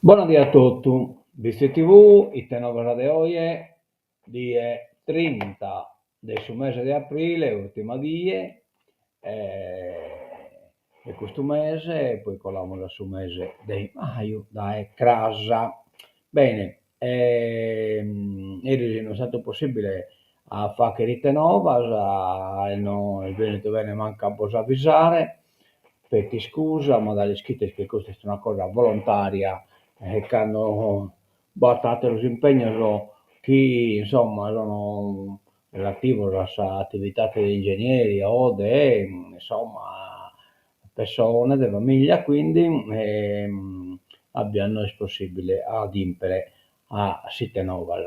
Bona die a totu, Bitzi TV, ite novas de oje, die trinta de su mese de aprile, ùrtima die de custu mese, poi colamus a su mese de maju dae cras. Bene, eris no est istadu possìbile a fàghere ite novas e no est bennidu bene mancu a bos avisare, Peto iscusa, ma da l'ischides chi custa est una cosa volontària e cando b'at àteros impegnos chi insomma sono relativos a s'atividade de ingenieri o de insomma pessone de familia quindi a bias no est possibile a adìmpere a s'ite novas.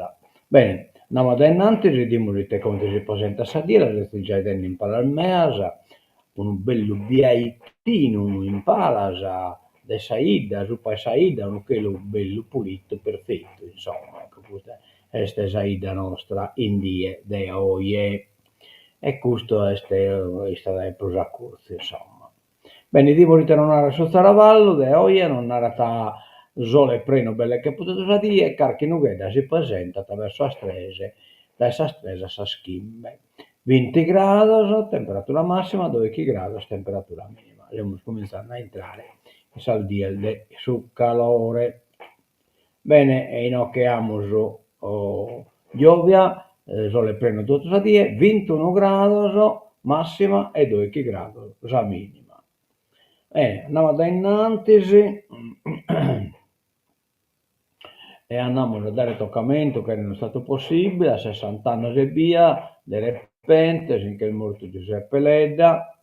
Bene, andamus a dae innantis, bidimus ite comente si presentat sa die, la sezis giai bidende in palas meas, unu bellu biaitinu in palas de sa 'idda, subra 'e sa 'idda, unu chelu bellu pulitu, perfetu, insomma, ecco custa est sa 'idda nostra in die de oje e custu est istada prus a curtzu, insomma. Bene, 'idimus ite nos narat su zaravallu de oje, nos narat sole prenu belle che pro totu sa die, carchi nughedda si presentat verso sas tres, dae sas tres a sas chimbe. Binti grados temperatura massima, doichi grados temperatura minima. Semus cumintzende a intrare in sas dies de su calore. Bene, e inoghe amus giòvia, sole prenu totu sa die, bintunu grados massima e doichi grados sa minima. Bene, andamus a dae innantis e andamus a dare tocamentu ca no est istadu possibile, a sessant'annos ebbia, de repente si nch'est mortu Giuseppe Ledda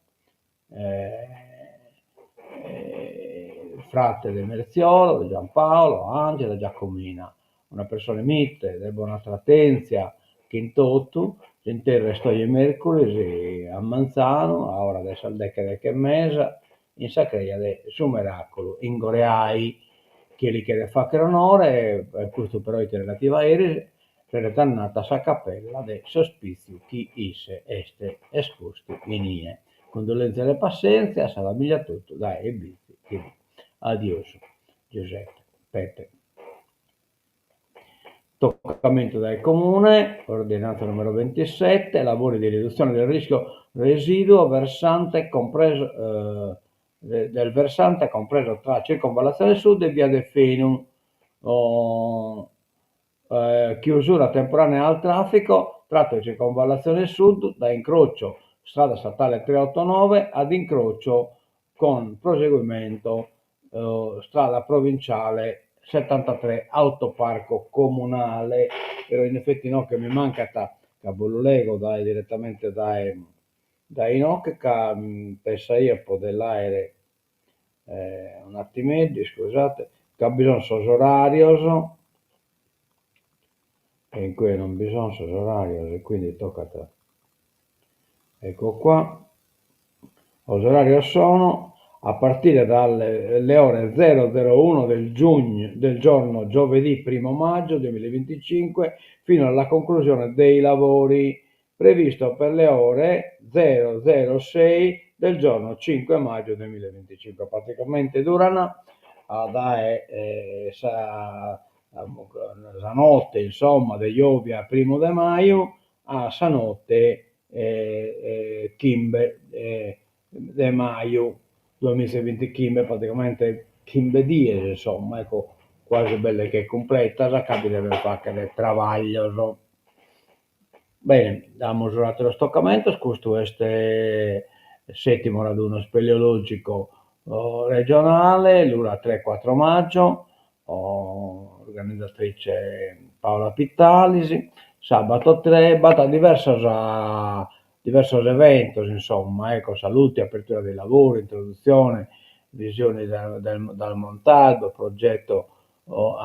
frate de Mertziolo, de Giampaolo, Angela, Giacomina, una persone mite, de bona tratèntzia chin totu, s'interru est oje mèrcuris a manzanu a ora de sas deche deche e mesa in sa creja de su Meraculu in Goreai. Chie li cheret fàghere onore, custu però est relativu a eris, cheret andare a sa capella de s'ospìtziu chi isse est espostu inie. Condolèntzias e passèntzia a sa famìlia totu dae Bitzi TV. Adiosu Giuseppe Pepe. Tocamentu dae Comune, ordinanza numero 27, lavori di riduzione del rischio residuo versante compreso del versante compreso tra Circonvallazione Sud e via Deffenu. Chiusura temporanea al traffico, tratto di circonvallazione sud da incrocio strada statale 389 ad incrocio con proseguimento strada provinciale 73 autoparco comunale. Però in effetti inoghe mi mancat ca bos lu lego dae direttamente dae dae inoghe ca pensaia poder l'àere un'attimeddu, iscusate, ca bi son sos orarios e in cue non bi son sos orarios e quindi tocat, ecco qua, os orarios sono a partire dalle ore 001 del giugno del giorno giovedì primo maggio 2025 fino alla conclusione dei lavori previsto per le ore 006 del giorno 5 maggio 2025. Praticamente duran dae sa sa notte insomma de giòbia primu de maju a sa notte chimbe de maju duamiza e bintichimbe, praticamente chimbe dies insomma, ecco, quasi belle che cumpletas ca bi deven fagher trabaglios. Bene, damus àteros tocamentos, custu est settimo raduno speleologico regionale, Lura 3 4 maggio, organizzatrice Paola Pittalis, sabato 3, b'at diversos diversos eventos, insomma, ecco, saluti, apertura dei lavori, introduzione, visioni dal Montalbo, progetto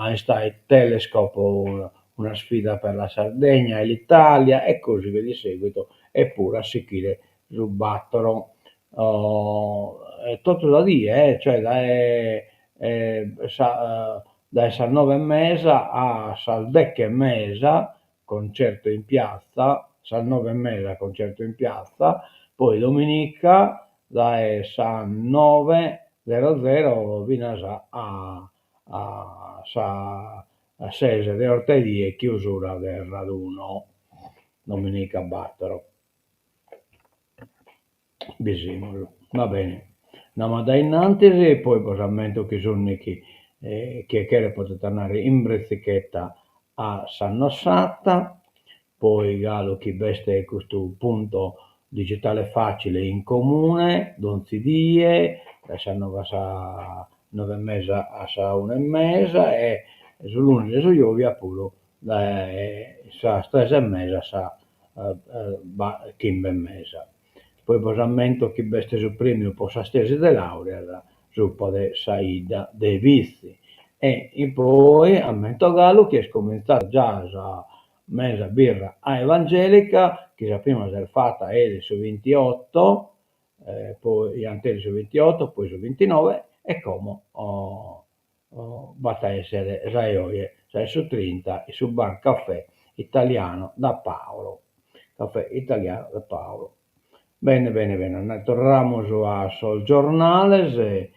Einstein Telescope, una sfida per la Sardegna e l'Italia e così via di seguito e puru a sighire su battoro totu sa die cioè dae sa dae sas noe e mesa a sas deche e mesa concerto in piazza, sas noe e mesa concerto in piazza, poi dominica dae sas noe zero zero finas a. a sas ses de 'ortaedie chiusura del raduno, dominica battoro. Bi semus, va bene. Andamus a dae innantis e poi bos ammento chi s'undighi chie cheret podet andare in britzichetta a S'Annossata, poi galu chi b'est custu punto digitale facile in comune donzi die dae sas noe a sas noe e mesa a sa una e mesa e su lunis e su giòvia puru dae sas tres e mesa a sas chimbe e mesa. Poi bos ammento chi b'est su prèmiu pro sas tesi de làureas subra de sa 'idda de Vitzi. E in poi ammento galu chi est comintzada già sa mesa birra a evangelica, chi sa prima s'est fata eris su vintiotto, poi anteris su vintiotto, poi su vintinoe e como b'at a èssere sa 'e oje, sa 'e su trinta, in su bar Caffè Italiano da Paolo, Caffè Italiano da Paolo. Bene bene bene, torramus a sos giornales e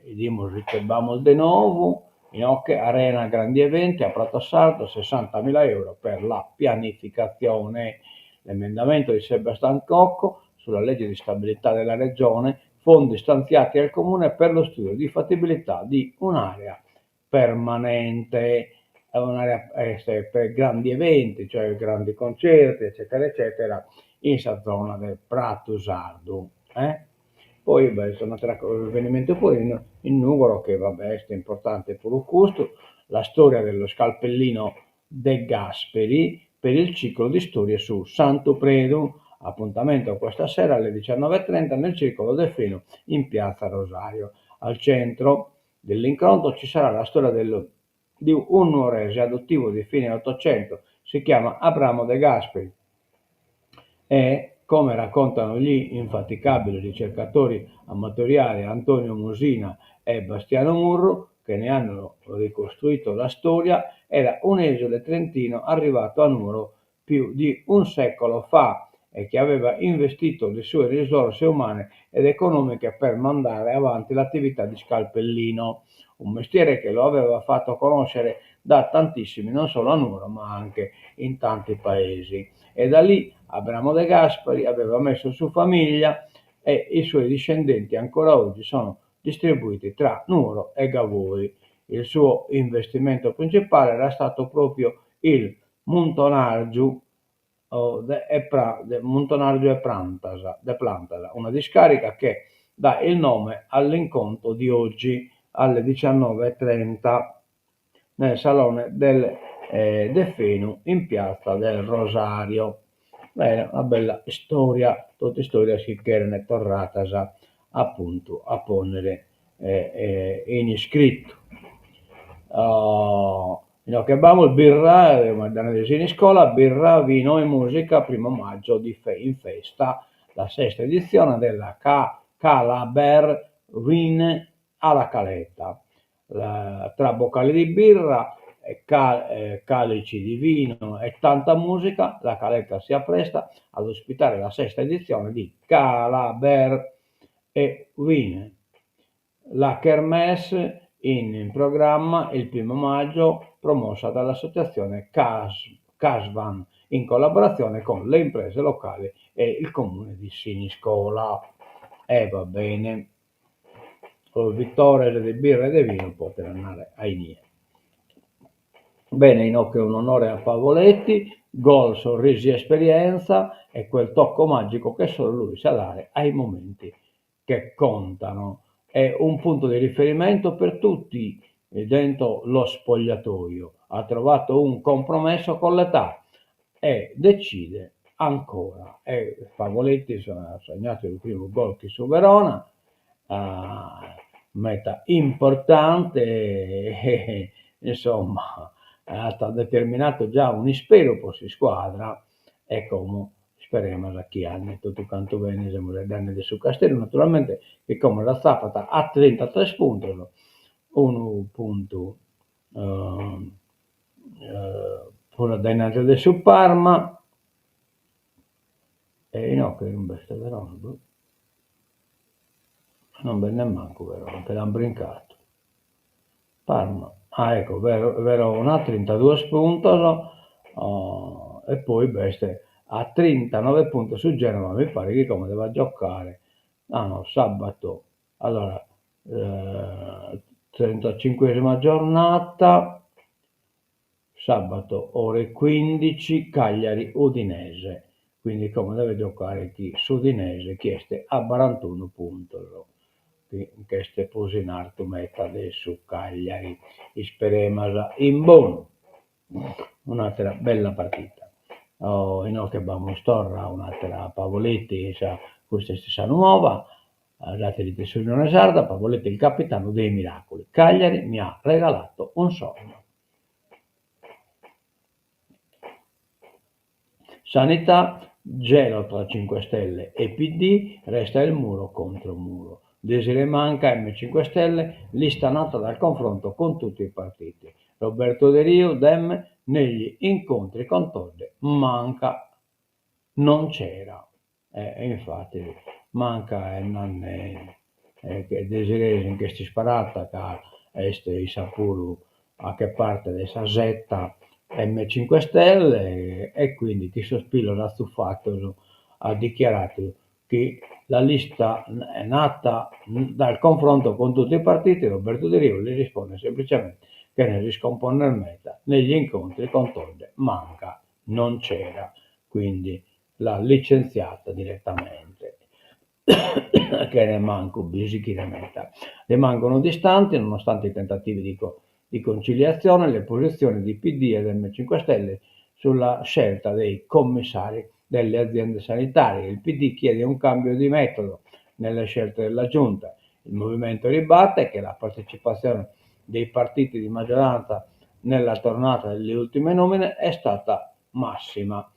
'idimus ite b'amus de nou, inoghe Arena Grandi Eventi a Pratosardo sessantamila euro per la pianificazione, l'emendamento di Sebastian Cocco sulla legge di stabilità della Regione fondi stanziati al Comune per lo studio di fattibilità di un'area permanente, un'area est per grandi eventi, cioè grandi concerti eccetera eccetera, in sa zona de Pratu Sardu. Poi b'est un'atteru avvenimentu puru in in Nugoro chi va bè est importante puru custu, la storia dello scalpellino De Gasperi per il ciclo di storie su Santu Predu, appuntamento questa sera alle 19.30 nel Circolo Deffenu in Piazza Rosario. Al centro dell'incontro ci sarà la storia dello, di un nuorese adottivo di fine Ottocento, si chiama Abramo De Gasperi e, come raccontano gli infaticabili ricercatori amatoriali Antonio Musina e Bastiano Murru, che ne hanno ricostruito la storia, era un esule trentino arrivato a Nuoro più di un secolo fa e che aveva investito le sue risorse umane ed economiche per mandare avanti l'attività di scalpellino, un mestiere che lo aveva fatto conoscere da tantissimi, non solo a Nuoro ma anche in tanti paesi. E da lì Abramo De Gasperi aveva messo su famiglia e i suoi discendenti ancora oggi sono distribuiti tra Nuoro e Gavoi. Il suo investimento principale era stato proprio il muntonàrgiu de muntonàrgiu 'e prantas, de plantas, una discarica che dà il nome all'incontro di oggi alle 19.30 nel salone del Deffenu in piazza del Rosario. Bene, una bella istoria, totu istorias chi cheren torradas apuntu a ponnere in iscritu. Inoghe b'amus birra, de Siniscola, birra, vino e musica, primo maggio di in festa, la sesta edizione della Calaber Wine a La Caletta. Tra boccali di birra, calici di vino e tanta musica, La Caletta si appresta ad ospitare la sesta edizione di Calaber e Wine. La kermesse in programma il primo maggio promossa dall'associazione Casvan in collaborazione con le imprese locali e il comune di Siniscola. E va bene. Sos vitores de birra e de vinu poden andare a inie. Bene, inoghe un'onore a Pavoletti, gol, sorrisi, esperienza e quel tocco magico che solo lui sa dare ai momenti che contano. È un punto di riferimento per tutti dentro lo spogliatoio. Ha trovato un compromesso con l'età e decide ancora. E Pavoletti at segnadu su primu gol chin su Verona, meta importante, insomma at determinadu già un'isperu pro s'iscuadra e como Isperemus chi andet totu cantu bene, semus faeddende de su Casteddu naturalmente, chi como s'atzapat a trintatres puntos, unu puntu prus a dae innantis de su Parma, e inoghe non b'est però, boh. Non b'est nemmancu però, nche l'ant brincadu. Parma, ah ecco, Verona trintaduos puntos e poi b'est a trintanove puntos su Genova, mi paret chi como devat giocare, ah no, sabato, allora trentacinquesima giornata, sabato ore quindici Cagliari Udinese, quindi como devet giocare chi s'Udinese chi est a barantunu puntos, chi nch'est prus in artu meda de su Cagliari, isperemas in bonu. Un'àtera bella partida. Inoghe b'amus torra un'àtera Pavoletti, sa custa est sa Nuova, s'àtera de s'Unione Sarda, Pavoletti il capitano dei miracoli, Cagliari mi ha regalato un sogno. Sanità, gelo tra 5 Stelle e PD, resta il muro contro muro. Desirée Manca, M 5 Stelle, lista nata dal confronto con tutti i partiti. Roberto Deriu, Dem, negli incontri con Todde, Manca non c'era. E infatti Manca est nande che Desirée si nch'est isparata ca est issa puru faghet parte de sa setta M 5 Stelle e quindi chin sos pilos atzufados at dichiaradu chi la lista è nata dal confronto con tutti i partiti, Roberto Deriu li risponde semplicemente chene s'iscumponner meda, negli incontri con Todde Manca non c'era, quindi l'at licentziata direttamente chene mancu bi sighire meda. Rimangono distanti, nonostante i tentativi di di conciliazione, le posizioni di PD ed M 5 Stelle sulla scelta dei commissari delle aziende sanitarie. Il PD chiede un cambio di metodo nelle scelte della Giunta. Il movimento ribatte che la partecipazione dei partiti di maggioranza nella tornata delle ultime nomine è stata massima.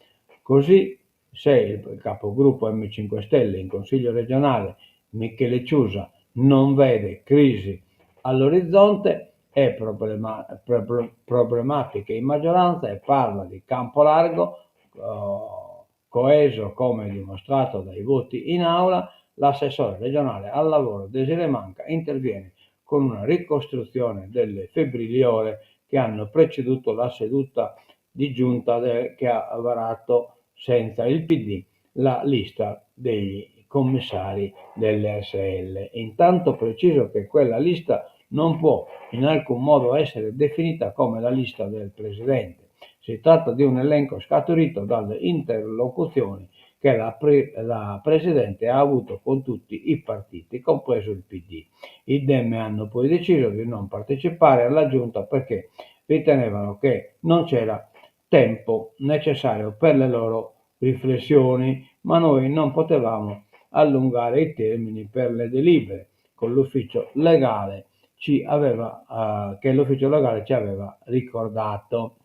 Così se il capogruppo M5 Stelle in Consiglio regionale Michele Ciusa non vede crisi all'orizzonte e problema, pro, problematiche in maggioranza e parla di campo largo, oh, coeso come dimostrato dai voti in aula, l'assessore regionale al lavoro Desirée Manca interviene con una ricostruzione delle febbrili ore che hanno preceduto la seduta di giunta che ha varato senza il PD la lista degli commissari delle ASL. Intanto preciso che quella lista non può in alcun modo essere definita come la lista del Presidente. Si tratta di un elenco scaturito dalle interlocuzioni che la, pre- la Presidente ha avuto con tutti i partiti, compreso il PD. I Dem hanno poi deciso di non partecipare alla giunta perché ritenevano che non c'era tempo necessario per le loro riflessioni, ma noi non potevamo allungare i termini per le delibere con l'ufficio legale ci aveva, uh, che l'ufficio legale ci aveva ricordato.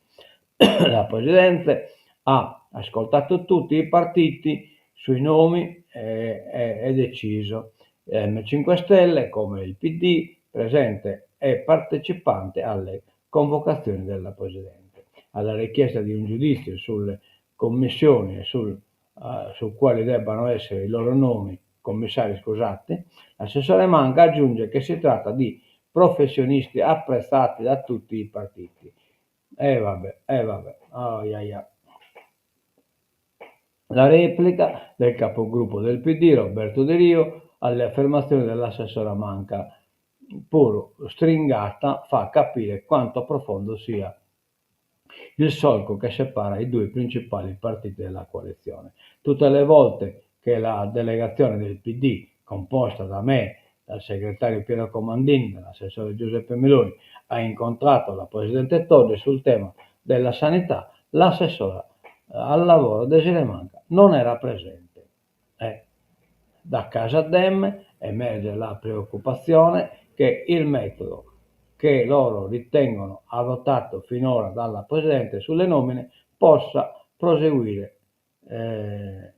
La Presidente ha ascoltato tutti i partiti sui nomi e, e, e deciso. M5 Stelle, come il PD, presente e partecipante alle convocazioni della Presidente. Alla richiesta di un giudizio sulle commissioni e sul, uh, su quali debbano essere i loro nomi, commissari scusate, l'assessore Manca aggiunge che si tratta di professionisti apprezzati da tutti i partiti. E eh vabbè, e eh vabbè, oh, ia, ia. La replica del capogruppo del PD, Roberto Deriu, alle affermazioni dell'assessora Manca, pur stringata, fa capire quanto profondo sia il solco che separa i due principali partiti della coalizione. Tutte le volte che la delegazione del PD, composta da me, dal segretario Piero Comandini, dall'assessore Giuseppe Meloni, ha incontrato la Presidente Todde sul tema della sanità, l'assessora al lavoro Desirée Manca non era presente. Eh. Da casa Dem emerge la preoccupazione che il metodo che loro ritengono adottato finora dalla Presidente sulle nomine possa proseguire. Eh,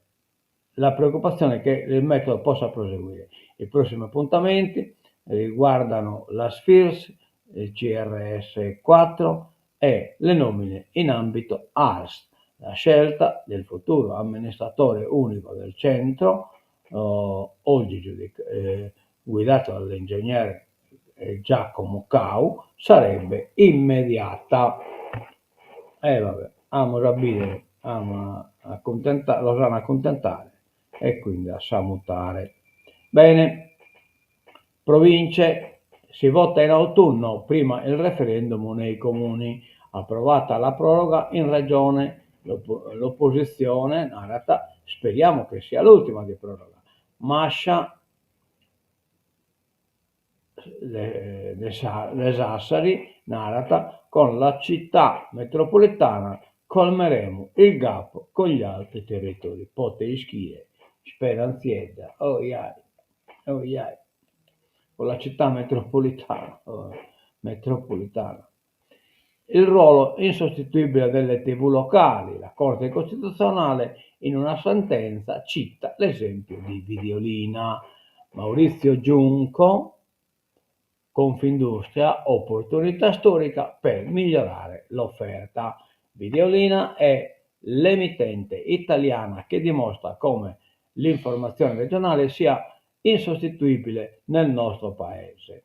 la preoccupazione è che il metodo possa proseguire. I prossimi appuntamenti riguardano la SFIRS, il CRS 4 e le nomine in ambito ARS, la scelta del futuro amministratore unico del centro, oh, oggi giudic- eh, guidato dall'ingegner Giacomo Cau, sarebbe immediata. E va bè, amus a bìdere, amus a cuntentare, los an a cuntentare e quindi a s'amutare. Bene, province, si vota in autunno, prima il referendum nei comuni, approvata la proroga in regione, l'opposizione narat speriamo che sia l'ultima di proroga. Mascia de Sassari narat con la città metropolitana colmeremo il gap con gli altri territori. Pote ischire, Sperantziedda, oiai, oiai, con la città metropolitana, metropolitana. Il ruolo insostituibile delle TV locali, la Corte Costituzionale in una sentenza cita l'esempio di Videolina. Maurizio Giunco, Confindustria, opportunità storica per migliorare l'offerta. Videolina è l'emittente italiana che dimostra come l'informazione regionale sia insostituibile nel nostro paese.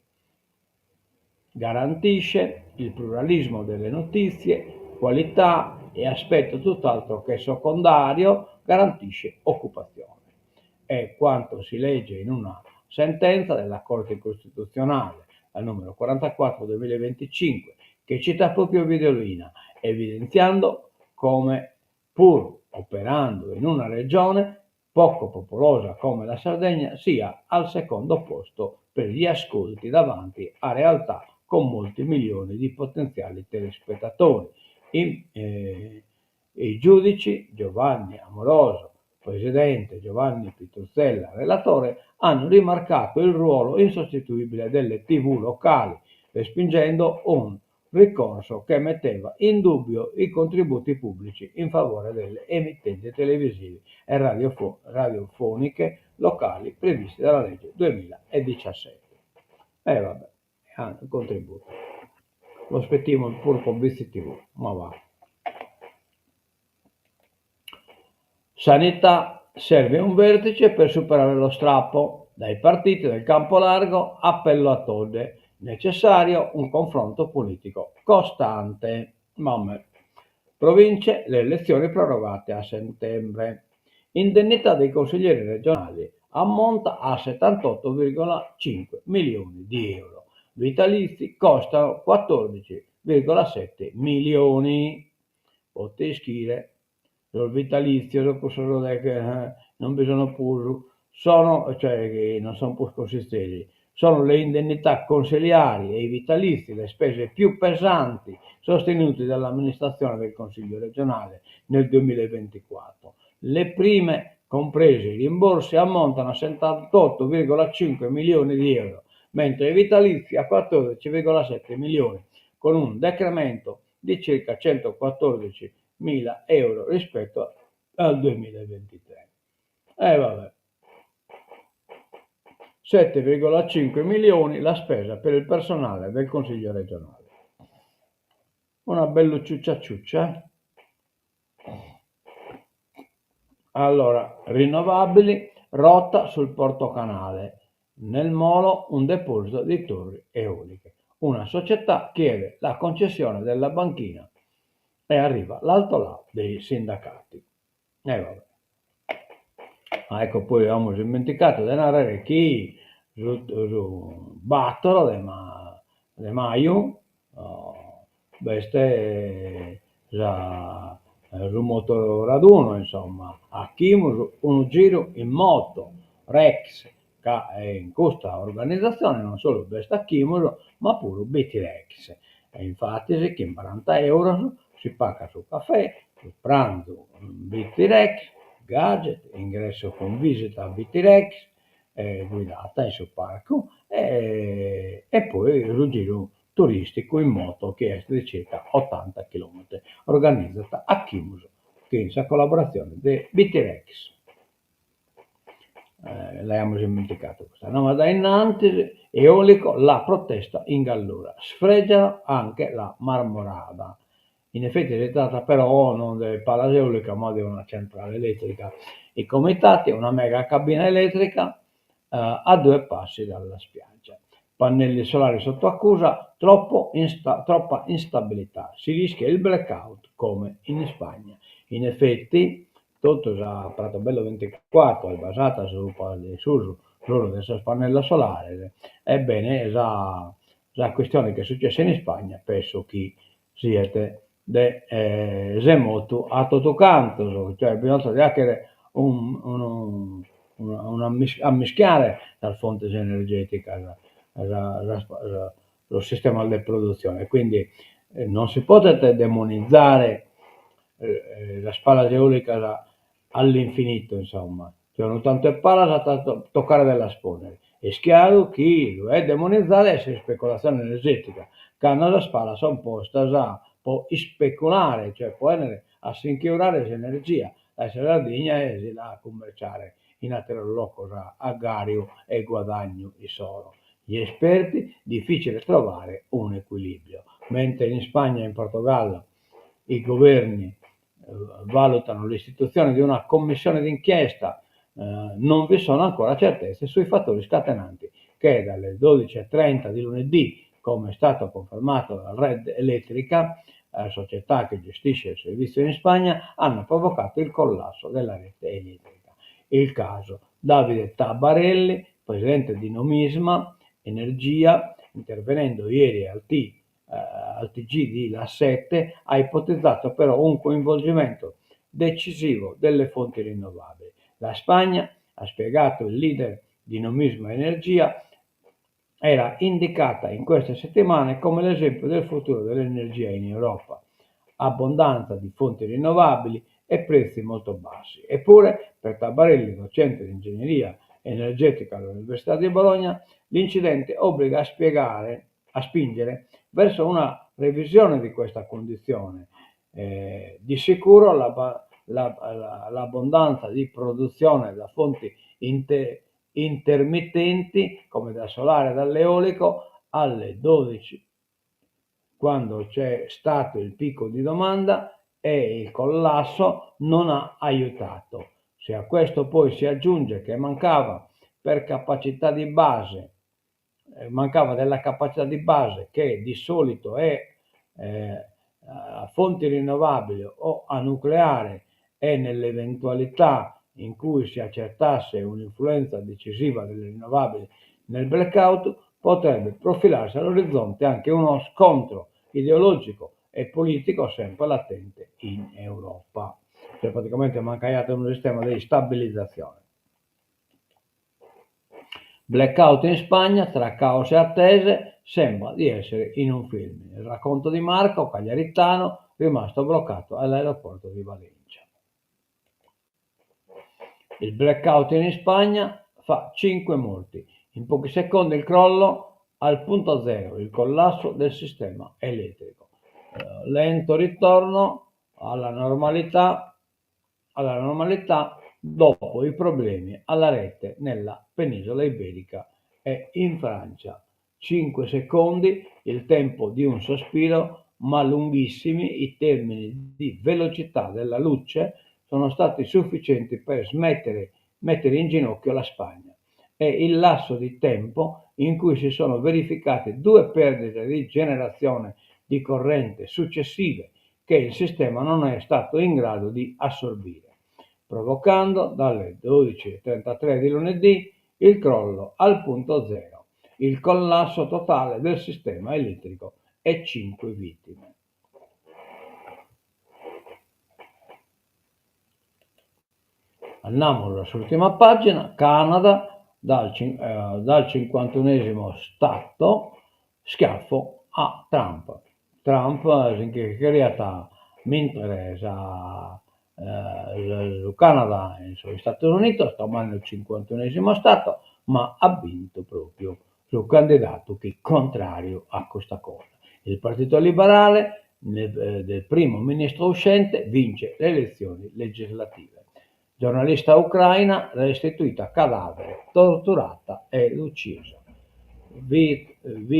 Garantisce il pluralismo delle notizie, qualità e aspetto tutt'altro che secondario, garantisce occupazione. È quanto si legge in una sentenza della Corte Costituzionale, al numero 44 2025, che cita proprio Videolina, evidenziando come pur operando in una regione poco popolosa come la Sardegna, sia al secondo posto per gli ascolti davanti a realtà con molti milioni di potenziali telespettatori. In, eh, I giudici Giovanni Amoroso, presidente, Giovanni Pitruzzella, relatore, hanno rimarcato il ruolo insostituibile delle TV locali, respingendo un ricorso che metteva in dubbio i contributi pubblici in favore delle emittenti televisive e radiofoniche locali previsti dalla legge 2017. E eh, vabbè, ah, contributo. Lo aspettiamo puru po Bitzi TV, ma va. Sanità, serve un vertice per superare lo strappo. Dai partiti del campo largo appello a Todde. Necessario un confronto politico costante. Mamme. Province, le elezioni prorogate a settembre. Indennità dei consiglieri regionali ammonta a 78,5 milioni di euro. Vitalizi costano 14,7 milioni. Pote ischire sos vitalitzios cussos de non bi sono prus, sono, cioè non sono prus consizeris, sono le indennità consiliari e i vitalizi le spese più pesanti sostenute dall'amministrazione del Consiglio regionale nel 2024. Le prime, compresi i rimborsi, ammontano a 78,5 milioni di euro, mentre i vitalizi a 14,7 milioni, con un decremento di circa 114 mila euro rispetto al 2023. E eh, vabbè. 7,5 milioni la spesa per il personale del Consiglio regionale. Una bella ciuccia ciuccia. Eh. Allora, rinnovabili, rotta sul Porto Canale. Nel molo un deposito di torri eoliche. Una società chiede la concessione della banchina e arriva l'altolà dei sindacati. E vabbè. Ah, ecco, poi amus ismenticadu de narrer chi su su battoro de ma de maju b'est sa su motoraduno, insomma, 'achimus unu giru in moto, Rex, ca in custa organizatzione non solu b'est 'Achimus ma puru Bitirex e infatis chin baranta euros si pagat su cafè, su pranzu in Bitirex, gadget, ingresso cun visita a Bitirex guidata in su parcu e e poi su giru turisticu in moto chi est de circa otanta chilometri, organizat 'Achimus chin sa collaboratzione de Bitirex. L'aiamus ismenticadu custa nova dae innantis, eolico, la protesta in Gallura, sfregiano anche la Marmorada. In effetti si tratta però non de palas eolicas ma de una centrale elettrica. I comitati, una mega cabina elettrica. A due passi dalla spiaggia. Pannelli solari sotto accusa, troppo insta troppa instabilità, si rischia il blackout come in Spagna. In effetti, totu sa Pratobello 24 est basata subra de s'usu solu de sos pannellos solares, ebbene sa sa chistione chi est successa in Ispagna penso chi siet de semotu a totu cantos, cioè bisonzat de 'achere unu ammischiare sas fontes energeticas, sos sistemas de produtzione, quindi non si podet demonizare sas palas eolicas all'infinito insomma, cioè unu tantu 'e palas at a toccare de las ponner, est chiaru chi su 'e demonizare est s'ispeculatzione energetica, cando sas palas sun postas po ispeculare, cioè po 'ennere a si nche 'urare s'energia dae sa Sardigna e si la cummerciare in atteros locos a gàriu e guadagnu issoro. Gli esperti, difficile trovare un equilibrio, mentre in Spagna e in Portogallo i governi valutano l'istituzione di una commissione d'inchiesta, non vi sono ancora certezze sui fattori scatenanti che dalle 12.30 di lunedì, come è stato confermato da Red Eléctrica, la società che gestisce il servizio in Spagna, hanno provocato il collasso della rete elettrica. Il caso Davide Tabarelli, presidente di Nomisma Energia, intervenendo ieri al T al TG di La 7, ha ipotizzato però un coinvolgimento decisivo delle fonti rinnovabili. La Spagna, ha spiegato il leader di Nomisma Energia, era indicata in queste settimane come l'esempio del futuro dell'energia in Europa. Abbondanza di fonti rinnovabili e prezzi molto bassi. Eppure, per Tabarelli, docente di ingegneria energetica all'Università di Bologna, l'incidente obbliga a spiegare a spingere verso una revisione di questa condizione. Eh, di sicuro la, la, la, l'abbondanza di produzione da fonti inter, intermittenti, come dal solare e dall'eolico, alle 12, quando c'è stato il picco di domanda e il collasso non ha aiutato. Se a questo poi si aggiunge che mancava per capacità di base mancava della capacità di base che di solito è eh, a fonti rinnovabili o a nucleare e nell'eventualità in cui si accertasse un'influenza decisiva delle rinnovabili nel blackout, potrebbe profilarsi all'orizzonte anche uno scontro ideologico e politico sempre latente in Europa. Cioè praticamente mancaiat unu sistema de istabilizatzione. Blackout in Spagna, tra caos e attese, sembra di essere in un film. Il racconto di Marco, cagliaritano, rimasto bloccato all'aeroporto di Valencia. Il blackout in Spagna fa 5 morti. In pochi secondi il crollo al punto zero, il collasso del sistema elettrico. Eh, lento ritorno alla normalità alla normalità dopo i problemi alla rete nella penisola iberica e in Francia. 5 secondi, il tempo di un sospiro, ma lunghissimi i termini di velocità della luce sono stati sufficienti per smettere, mettere in ginocchio la Spagna. È il lasso di tempo in cui si sono verificate due perdite di generazione di corrente successive che il sistema non è stato in grado di assorbire, provocando dalle 12.33 di lunedì il crollo al punto zero, il collasso totale del sistema elettrico e 5 vittime. Andiamo alla ultima pagina, Canada, dal, eh, dal 51esimo stato, schiaffo a Trump. Trump si nche cheriat mìntere sa su Canada in sos Istados Unidos, tomande su cincuantunesimu stadu, ma at bintu propriu su candidadu chi contrariu a custa cosa. Il Partito Liberale del primo ministro uscente vince le elezioni legislative. Giornalista ucraina restituita cadavere, torturata ed uccisa. Viktoriia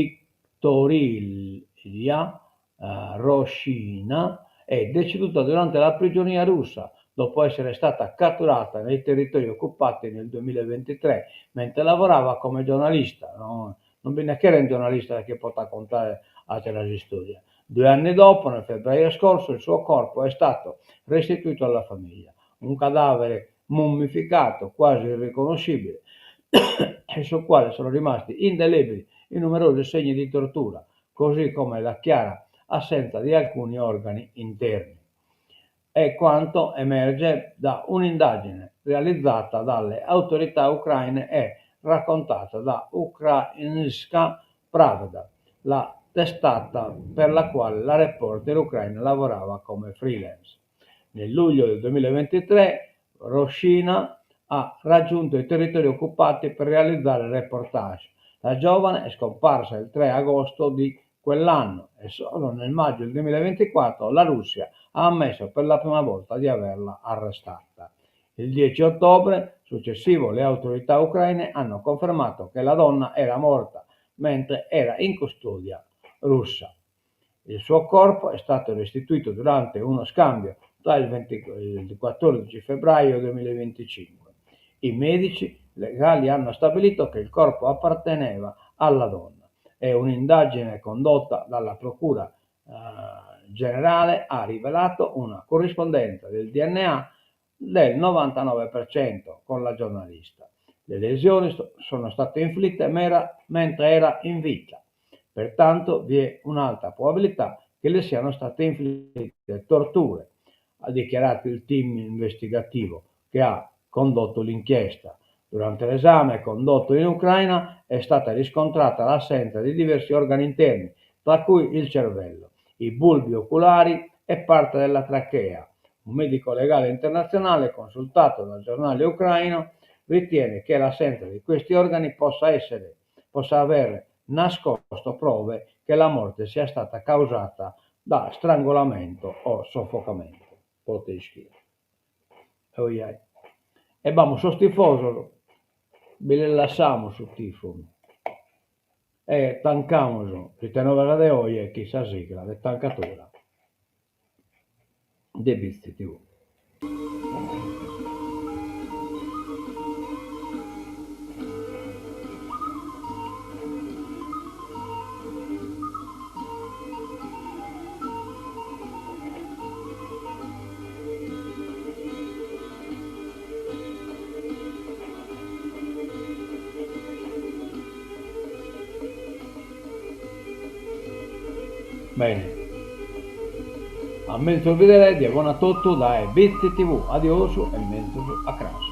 Roshchyna è deceduta durante la prigionia russa. dopo essere stata catturata nei territori occupati nel 2023 mentre lavorava come giornalista. No, non bi nde cheren giornalistas chi potant contare àteras istòrias. Due anni dopo, nel febbraio scorso, il suo corpo è stato restituito alla famiglia. Un cadavere mummificato, quasi irriconoscibile, e sul quale sono rimasti indelebili i numerosi segni di tortura, così come la chiara assenza di alcuni organi interni. È quanto emerge da un'indagine realizzata dalle autorità ucraine e raccontata da Ukrainska Pravda, la testata per la quale la reporter ucraina lavorava come freelance. Nel luglio del 2023 Roshina ha raggiunto i territori occupati per realizzare reportage. La giovane è scomparsa il 3 agosto di quell'anno e solo nel maggio del 2024 la Russia ha ammesso per la prima volta di averla arrestata. Il 10 ottobre successivo le autorità ucraine hanno confermato che la donna era morta mentre era in custodia russa. Il suo corpo è stato restituito durante uno scambio tra il 20 il 14 febbraio 2025. I medici legali hanno stabilito che il corpo apparteneva alla donna e un'indagine condotta dalla Procura generale ha rivelato una corrispondenza del DNA del 99% con la giornalista. Le lesioni sono state inflitte mera, mentre era in vita, pertanto vi è un'alta probabilità che le siano state inflitte torture, ha dichiarato il team investigativo che ha condotto l'inchiesta. Durante l'esame condotto in Ucraina è stata riscontrata l'assenza di diversi organi interni, tra cui il cervello, i bulbi oculari e parte della trachea. Un medico legale internazionale consultato dal giornale ucraino ritiene che l'assenza di questi organi possa essere, possa aver nascosto prove che la morte sia stata causata da strangolamento o soffocamento. Pote ischire. Oiai. E b'amus sos tifosos, bi lis lassamus su tifu e tancamus s'Ite Novas de oje chin sa sigla de tancadura de Bitzi TV. Bene. A menzus bidere, die bona a totu dae Bitzi TV. Adiosu e menzus a cras.